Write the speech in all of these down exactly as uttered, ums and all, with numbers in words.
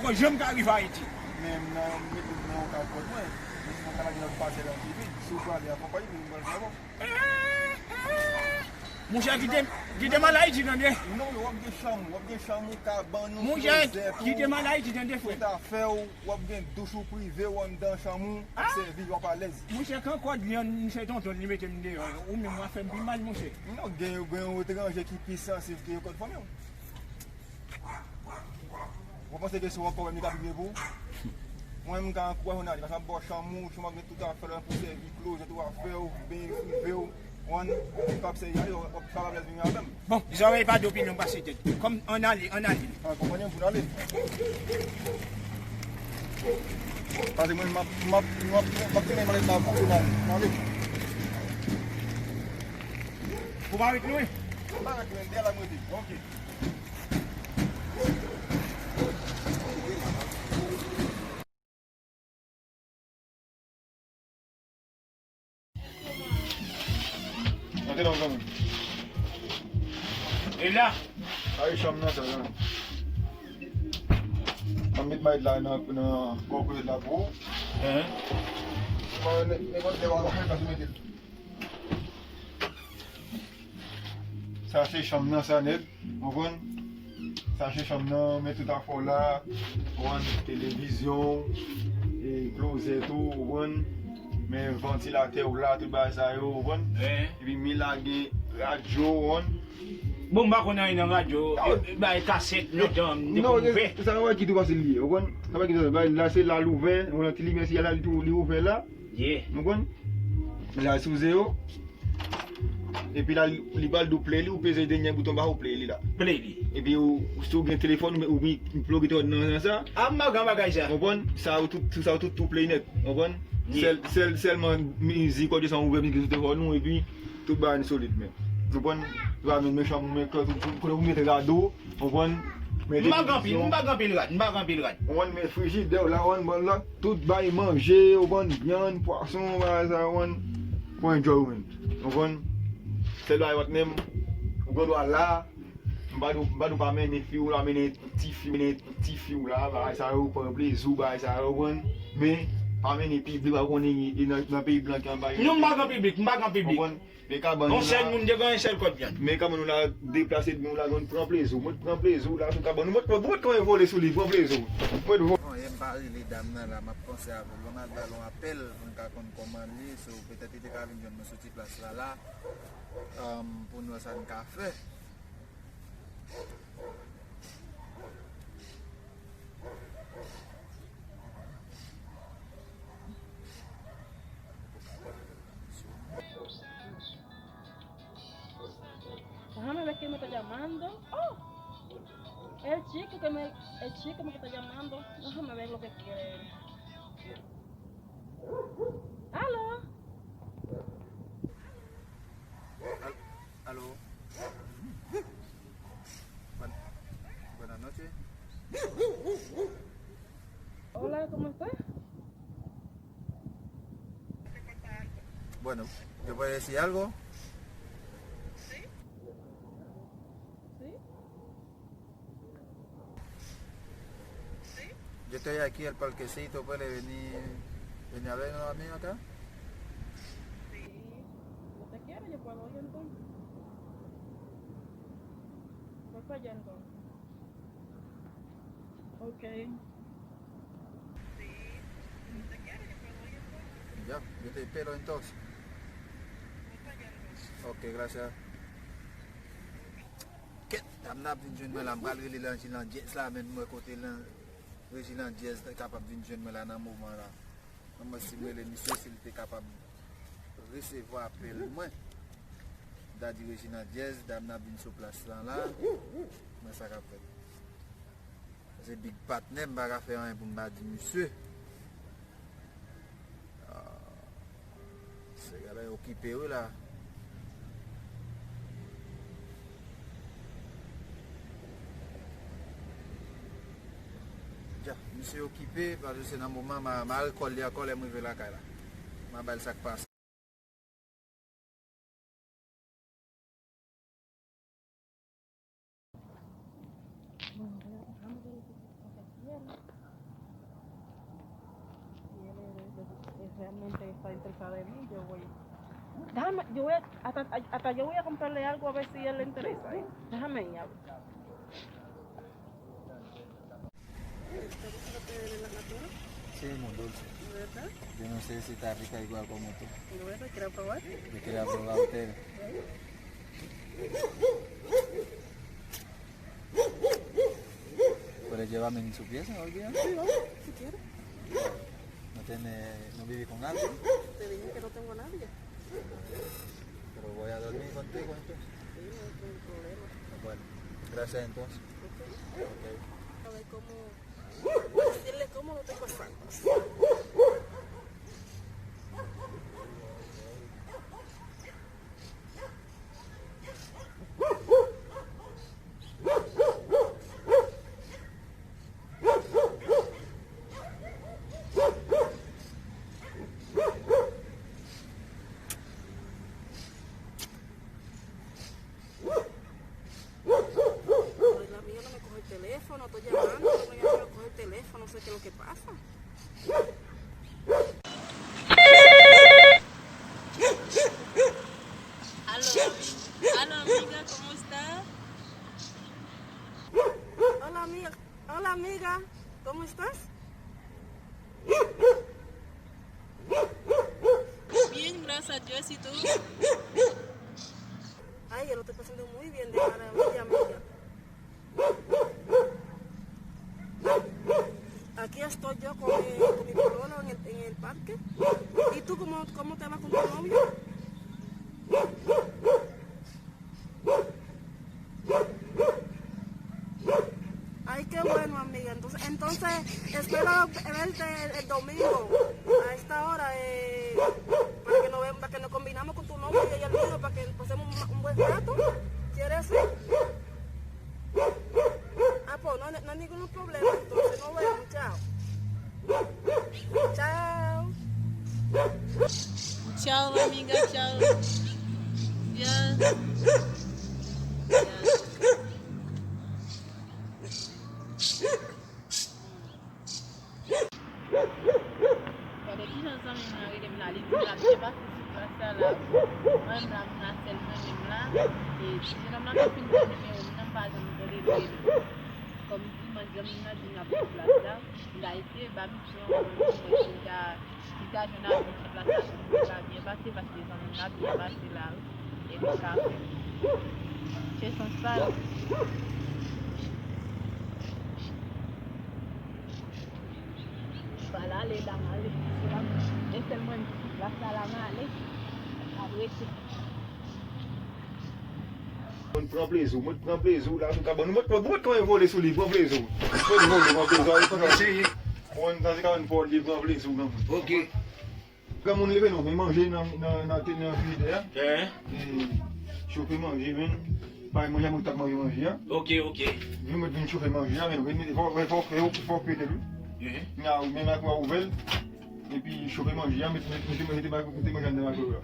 Poko janm ka rive Ayiti. Men m nan, m mete m nan yon ka kòd mwen. Men si mwen ka lage lòt pasèl an pi vit, si w prale akonpaye m, m pral travay. Monchè, kite, kite m al Ayiti, tande. Non, w ap gen chanm ou, w ap gen chanm ou, kabann ou, klozèt ou, tout afè w, w ap gen douch ou prive w anndan chanm ou, w ap sèvi, w ap alèz. Monchè, kan kòd li an, se tonton li mete m deyò, ou menm w ap fè m pi mal, monchè. Non, gen, gen yon etranje ki pi sansib ke kòd fanmi w. Ou panse ke se ou ankò menm li ka pi byen pou ou? Mwen, m ka ankouraje w nan li, paske m ap ba w chanm ou, chanm w ap gen tout afè w pou sèvi, klozèt ou, afè w, benyen prive w, w konprann, w ap sèvi ale, w ap kapab lèz vini avè m. Bon, zòrèy pa de opinyon pase tèt. Kòm ann ale, ann ale. Ah, konprann, pou n ale. Paske mwen, m ap, m ap, m ap, m ap tounen malèt la pou n ale. N ale. Ou pa ret lwen? M pa ret lwen, dèyè la m rete. Ok. Antre non, zanmi. E la? Ay, chanm nan, sa, zanmi. Mwen met mayèt la nan, nan bò kote la pou ou. Hein? Mwen, nenpòt lè w ap fè, pa sou mete l. Sa se chanm nan, sa nèt. Ou konprann? Sa se chanm nan, men tout afè w la, ou konprann, televizyon, e klozèt ou, ou konprann, men vantilatè w la, tout bagay sa yo, ou konprann? Epi mi la gen radyo, ou konprann? Bon, m pa konn anyen nan radyo, e, bay kasèt, lontan, m te konn ouvè. Sa nan wè ki tou fasil li ye, ou konprann? Sa pa ki tou fasil, la se la l ouvè, ou konprann, ti limyè si la li tou, li ouvè la. Ou konprann? La sou zewo. Epi la, li, li ba l di w play li, ou peze dènye bouton ba ou play li la. Play li. Epi ou, si w gen telefòn, ou, ou ploge telefòn nan sa. A, m pa gen bagay sa. Ou konprann? Sa yo tout, tout sa yo tout tou play nèt. Ou konprann? Sèl, sèl, sèlman mizik, ou desann ouvè mizik sou telefòn ou, epi tout bagay solid, men. Ou konprann? Tout bagay men, men chanm ou, men kote ou, kote ou mete rad ou, ou konprann? M pa gen anpil, m pa gen anpil rad, m pa gen anpil rad. Ou konprann? Men frijidè w la, ou konprann, bon, la, tout bay manje, ou konprann, vyann, pwason, bagay sa, ou konprann, pou enjoy ou menm. Ou konprann? Sèl bagay w ap menm, ou gen dwa la, m pa di w, m pa di w pa mennen fi w la, mennen ti fi, mennen ti fi w la, bagay sa yo, pran plezi w, bagay sa yo, ou konprann? Men, pa mennen piblik, pa konnen, e nan, nan peyi blan ki anba yo. Non, m pa gen piblik, m pa gen piblik. Ou konprann? Men kabann nou la. Yon sèl moun te gen yon sèl kòd vyann. Men kabann nou la deplase, nou la, nou pran plezi w. Mwen pran plezi w la sou kabann nou. Mwen, mwen, mwen kòman vole sou li, pran plezi w. Mwen vole. Bon, e m pa rele dam nan la, m ap panse avè l. Ban m al ba l yon apèl pou m ka konn kòman l ye. So, petèt li te ka vin jwenn mwen sou ti plas la la. Èm, pou n wè sa n ka fè. Déjame ver qué me está llamando. Oh, el chico que me, el chico me está llamando. Déjame ver lo que quiere él. Aló. Al-, aló. Buen-, buenas noches. Hola, ¿cómo está? Bueno, ¿yo puedo decir algo? Sí. Sí. Yo estoy aquí al parquecito, puede venir, venir a ver a mí acá. Sí. Yo te quiero, yo puedo ir entonces. Voy para allá entonces. Ok. Ya, yo te espero entonces. Ok, gracias. Kèt, dam nan ap vin jwenn mwen la, m pral rele Reginald Jazz la, men m wè kote Reginald Jazz kapab vin jwenn mwen la nan moman la. Mwen mwen si m rele misye, si li te kapab resevwa apèl mwen. M ta di Reginald Jazz, dam nan ap vin sou plas lan la. Mwen sa k ap fèt. Se big patnè, m pa ka fè anyen pou m pa di misye. Ah, se gade okipe wi la. Ya, misye okipe, paske se nan moman ma, ma rekòl li ankò lè m rive lakay la. Ma ba l sa k pase. Bon, vamos ver lo que acontecieron. Está interesada en mí, yo voy. Déjame, yo voy a, hasta, hasta yo voy a comprarle algo a ver si a él le interesa, ¿eh? Déjame ir a ver. ¿Te gusta lo que de la natura? Sí, muy dulce. ¿De verdad? Yo no sé si está rica igual como tú. ¿De verdad? ¿Quieres probar? Yo quiero probar a ustedes. ¿Puedes llevarme en su pieza hoy día? Sí, vamos, si quieres. ¿No tiene, no vive con alguien? Te dije que no tengo a nadie. Pero voy a dormir contigo entonces. Sí, no hay ningún problema. Bueno, gracias entonces. Ok. Ok. A ver cómo, decirle cómo lo estoy pasando. Ay, la mía no me coge el teléfono, estoy llamando, no me coge el teléfono, no sé qué es lo que pasa. Aló, aló, amiga, ¿cómo estás? Hola, amiga. Hola, amiga. ¿Cómo estás? Bien, gracias a Dios. ¿Y tú? Ay, yo lo estoy pasando muy bien, de maravilla, amiga. Aquí estoy yo con mi, con mi pololo en el, en el parque. ¿Y tú cómo, cómo te va con tu novio? Ay, qué bueno, amiga. Entonces, entonces espero verte el, el domingo a esta hora, eh, para que nos veamos, para que nos combinamos con tu novio y el mío, para que pasemos un, un buen rato. ¿Quieres ir? Ah, pues no, no hay ningún problema, entonces nos vemos, chao. Chao. Chao, amiga, chao. Ya. Ya. Gade kijan zanmi m nan rele m la, li di m l ap byen pase sou plas la la. Mwen menm la, m la sèl mwen menm la. E ti jenòm nan te fin pran nimewo m nan, m pa janm tande l rele. Kòm dimanch, zanmi m nan di m l ap sou plas la. M ta eseye ba misyon, mwen, pou mwen, si m ta, si m ta jwenn avan sou plas la, pou mwen ta byen pase, paske zanmi m nan byen pase la, wi. E li ka fè. Se sans pa l. M pral ale la, m ale. Se pa, e sèl mwen ki sou plas la, la, m ale. M ap rete. Mwen pran plezi w, mwen pran plezi w la, nou ka ban nou, mwen pran, mwen pran vole sou li, pran plezi w. Pran vole, pran plezi w, pran plezi w. Mwen, sa se ka yon fò li, pran plezi w, granmoun. Ok. Granmoun leve non, men manje nan, nan, nan, nan frijidè a. Eh. E, chofe manje, men. Bay manje, mwen t ap manje manje a. Ok, ok. Vin mwen vin chofe manje a, men, men, fò, fò, fò, fò, fò pete l, wi. Mhm. Nan, men, men, ouvè l. Epi chofe manje a, met, met, mete, mete, mete manje anndan makrel la.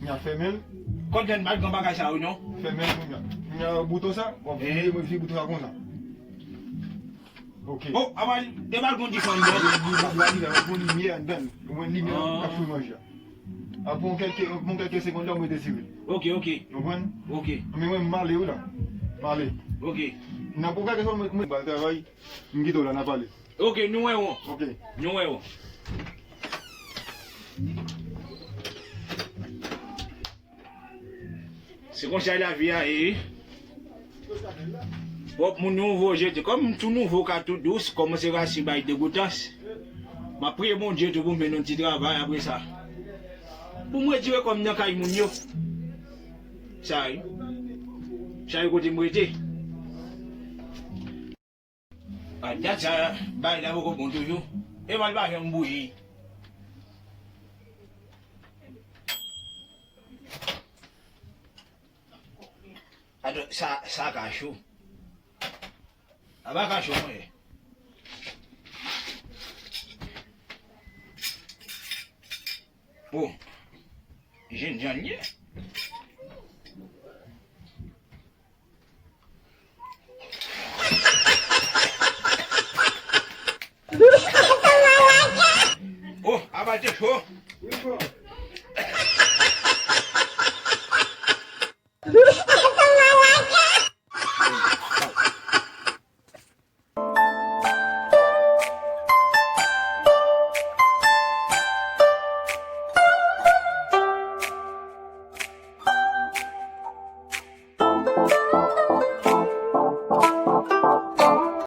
Nya fèmen l. Kòd grenn pa t gen bagay sa yo non. Fèmen l kounya. Nya bouton sa, w ap vire, mwen vire bouton sa konsa. Ok. Oh, apa de bal gon difann bon. Li, li, li, li, li, li, gon limyè anndan l. Ou wè limyè k ap fri manje a. Apre yon kèlke, yon kèlke segonn la, ou mete siril. Ok, ok. Konprann? Ok. Men mwen, m ale wi la. M ale. Ok. Nan pou kèlke segonn, mwen, mwen, bal travay. M kite w la, n a pale. Ok, nou wè w. Ok. Nou wè w. Se konsa lavi a ye. Pwòp moun nouvo jete. Kòm m tou nouvo ka tou dous, kòmanse rasin bay degoutans. M ap priye Bondye tou pou m jwenn yon ti travay apre sa. Pou m retire kò m nan kay moun yo. Sa wi. Sa wi kote m rete. A dat sa, bagay la poko bon toujou. E bal pa janm bouyi. Ato, sa, sa ka cho. A pa ka cho, mwen. Bon. Jennjan l ye. Oh, a Apa te cho.